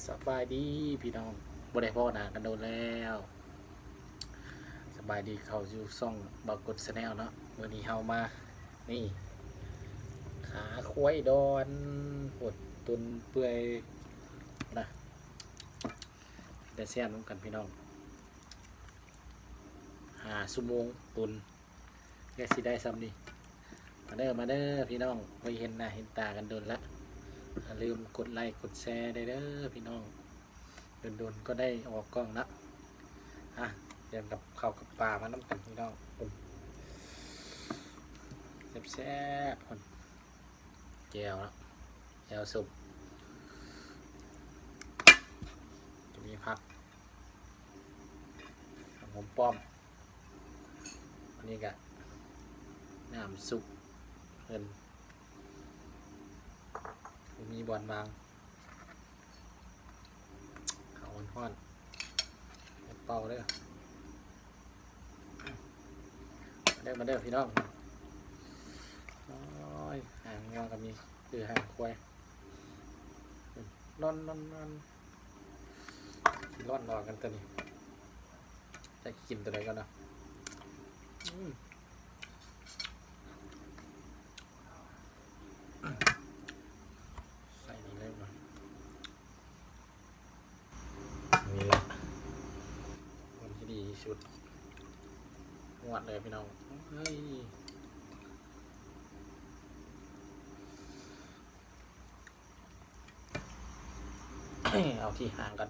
ສະບາຍດີພີ່ນ້ອງ ບໍ່ໄດ້ພໍ້ໜ້າກັນດົນແລ້ວ. ສະບາຍດີ ເຂົ້າສູ່ຊ່ອງບ່າວກົດ Channel ເນາະ. ມື້ນີ້ເຮົາມາ ນີ້ ຂາຄວາຍດອນ ໂພດ ຕຸນເປື່ອຍນະ ເປັນຕາແຊບນຳກັນພີ່ນ້ອງ. ຫ້າຊົ່ວໂມງຕຸນ ແຕ່ຊິໄດ້ຊ່ຳນີ້. ມາເດີ ມາເດີພີ່ນ້ອງ ບໍ່ເຫັນໜ້າເຫັນຕາກັນດົນລະ. ຢ່າລືມກົດໄລກົດແຊແດ່ເດີພີ່ນ້ອງ ດົນໆກໍໄດ້ອອກກ້ອງນະ. ອ່ະ ຕຽມກັບເຂົ້າກັບປາມານຳກັນພີ່ນ້ອງ. ແຊບໆ ແຈ່ວເນາະ ແຈ່ວສົ້ມ ຈະມີຜັກ ຫອມປ້ອມ. ອັນນີ້ກະນ້ຳຊຸບເພິ່ນ ບໍ່ມີບ່ອນວາງ. ເຂົ້າຮ້ອນໆ ເປົ່າເດີ ມາເດີ ມາເດີພີ່ນ້ອງ. ໂອ້ຍ ຫາງງົວກໍມີ ຄືຫາງຄວາຍ ລອນໆໆ. ຊິລອດລອກັນຕົວນີ້ ຈະກິນຕົວໃດກ່ອນເນາະ. ອືມ ໃສ່ນີ້ເລີຍ ນີ້ລະ ບ່ອນທີ່ດີທີ່ສຸດ ງວດເລີຍພີ່ນ້ອງເອີຍ. ເອົາທີ່ຫາງກ່ອນ.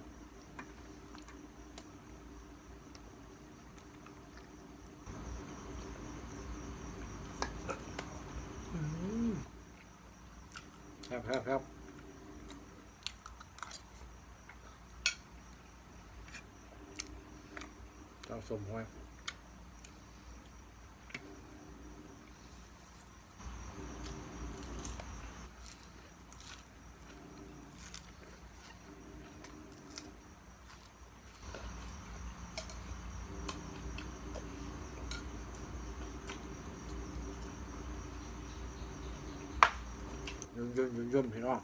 ອືມ ແຊບໆໆ ເຈົ້າສົ້ມຫ້ວຍ. ເຢັນໆ ເຢັນໆ ພີ່ນ້ອງ.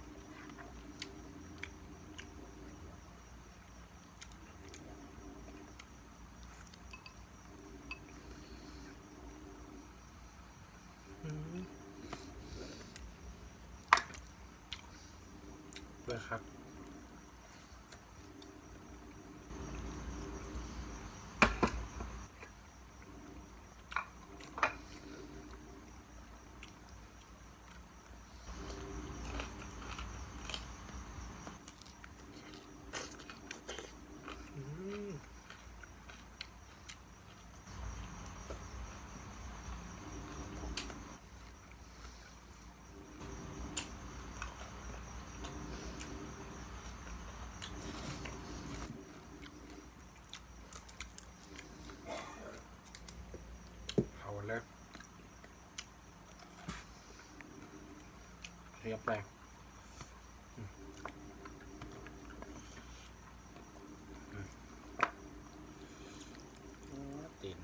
ອືມ ເປື່ອຍຄັກ. ເຂົ້າແລ້ວ ຮຽບແລ້ວ. ອືມ ອືມ ໂອ້ ຕີນ.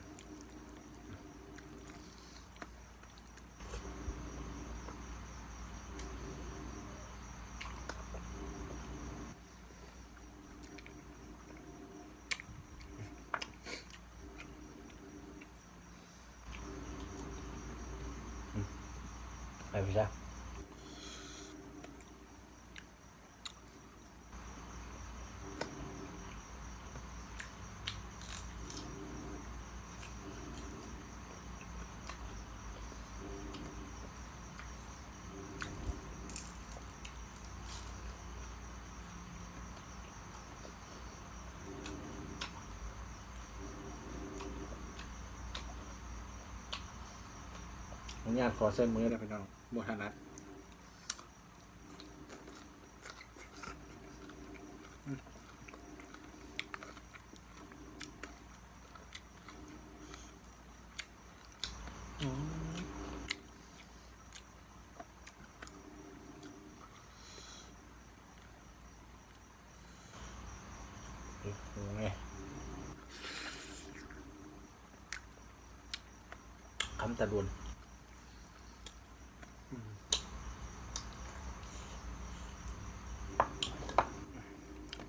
ໄປພຸ້ນຊະ. ອະນຸຍາດຂໍໃຊ້ມືເດີພີ່ນ້ອງ ບໍ່ຖະໜັດ. ອືມ ອືມ ໂອ້ໂຫ ຄຳຕາດົນ. ອືມ ອືມ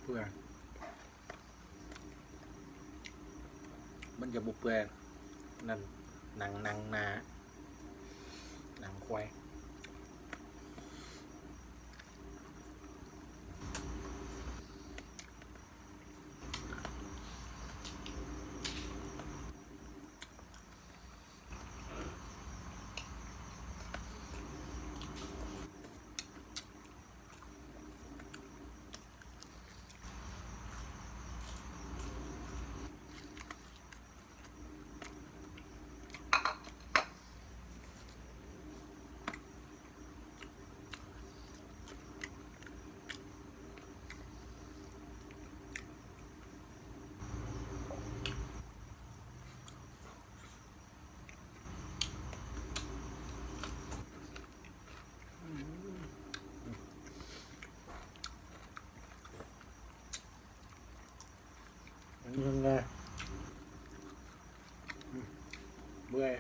ເປື່ອຍ ມັນຈະບໍ່ເປື່ອຍ ນັ້ນ ໜັງ ໜັງໜ້າ ໜັງຄວາຍ. ອັນນີ້ເພິ່ນວ່າ ອືມ ເມື່ອຍ.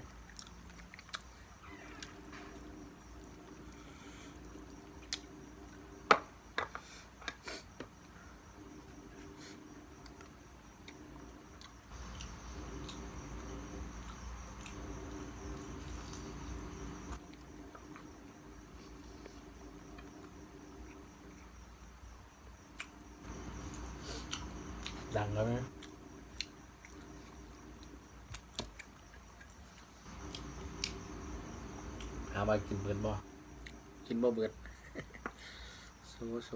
ດັງແລ້ວນະ ຖາມວ່າກິນເບິດບໍ່? ກິນບໍ່ເບິດ ໂຊ ໂຊ.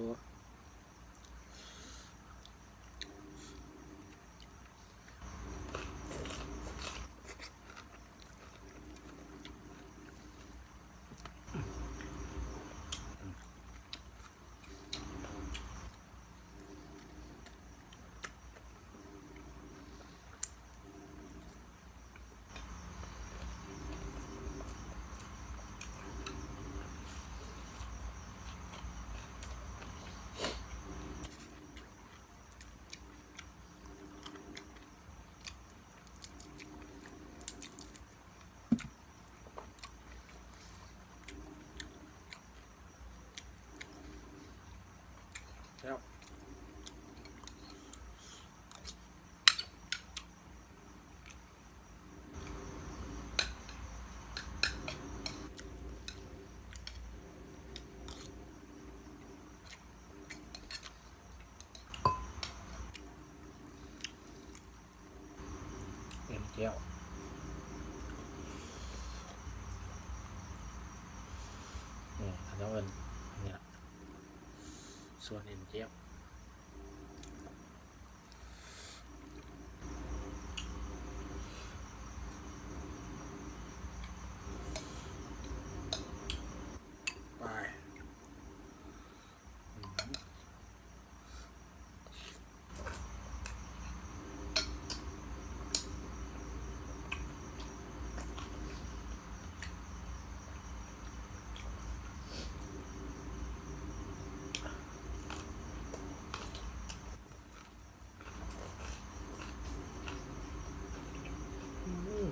ແຊບ ເຕັມແກ້ວ ນີ້ເຂົາເຈົ້າເອີ້ນ ນີ້ລະ ສ່ວນເອັນແກ້ວ. ໄປ ອືມ.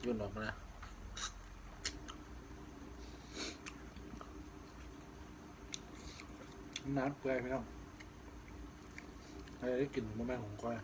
ຫຍຸ້ນອອກມາ ໜາເປື່ອຍພີ່ນ້ອງ ໃຜໄດ້ກິນບໍ່ແມ່ນຂອງຂ້ອຍ.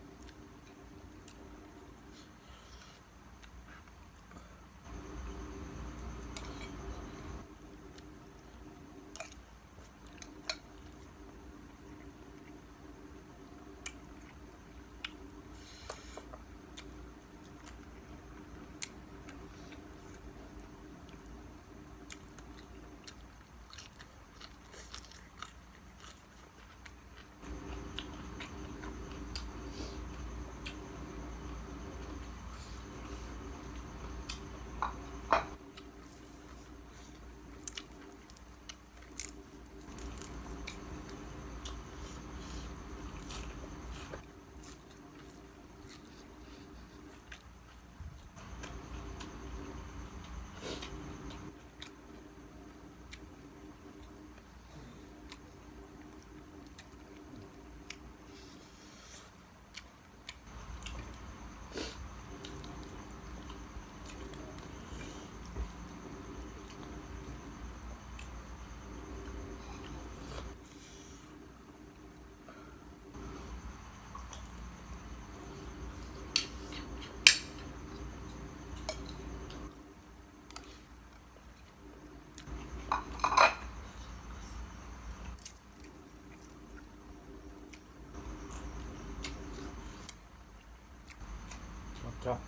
ຄັບ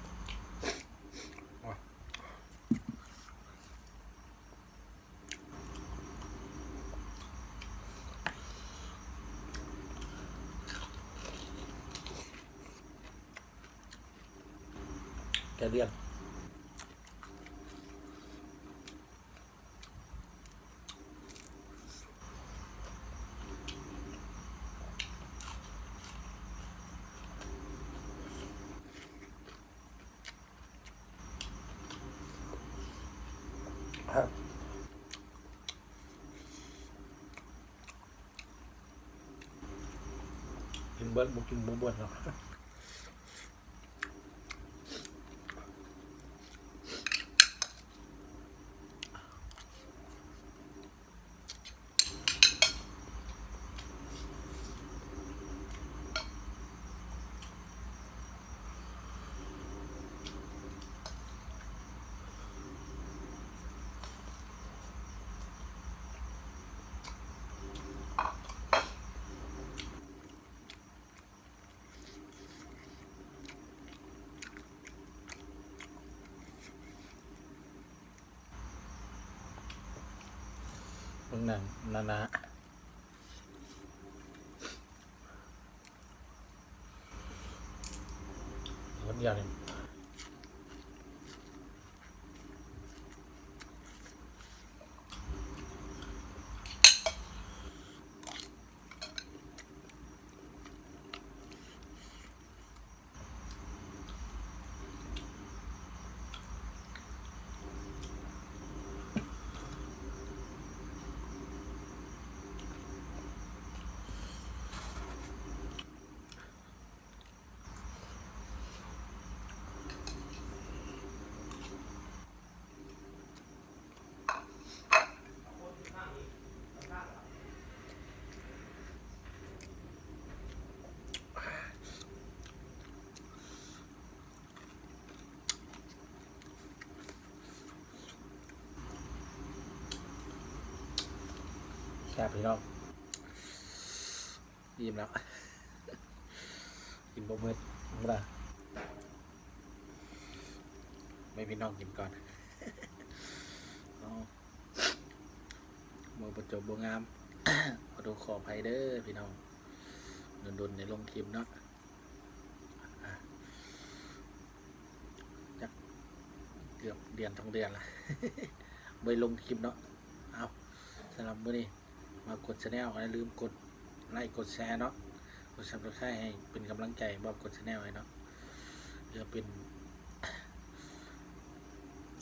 ແກວລຽນ ກິນເບິດ ບໍ່ກິນບໍ່ເບິດເນາະ. ເບິ່ງໜັງໜ້າໆ ຄົນດຽວນີ້. ແຊບພີ່ນ້ອງ. ອີ່ມແລ້ວ ກິນບໍ່ໝົດ ບໍ່ໄດ້ ໃຫ້ພີ່ນ້ອງກິນກ່ອນ. ເອົາ ບໍ່ປະຈົບບໍ່ງາມ ຂໍໂທດຂໍອະໄພເດີພີ່ນ້ອງ ດົນໆໄດ້ລົງຄລິບເນາະ ອາ ຈັກເກືອບເດືອນສອງເດືອນລະ ບໍ່ໄດ້ລົງຄລິບເນາະ. ເອົາ ສຳລັບມື້ນີ້ ມາກົດແຊນແນວ ຢ່າລືມກົດໄລກົດແຊເນາະ ກົດຊັບສະໄຄໃຫ້ເປັນກຳລັງໃຈບ່າວກົດແຊນແນວໃຫ້ເນາະ ເພື່ອເປັນ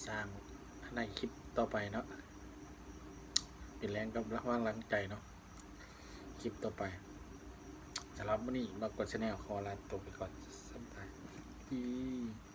ສ້າງໃນຄລິບຕໍ່ໄປເນາະ ເປັນແຮງກຳລັງໃຈເນາະ ຄລິບຕໍ່ໄປ. ສຳລັບມື້ນີ້ ບ່າວກົດແຊນແນວຂໍລາໂຕໄປກ່ອນ ສະບາຍດີ.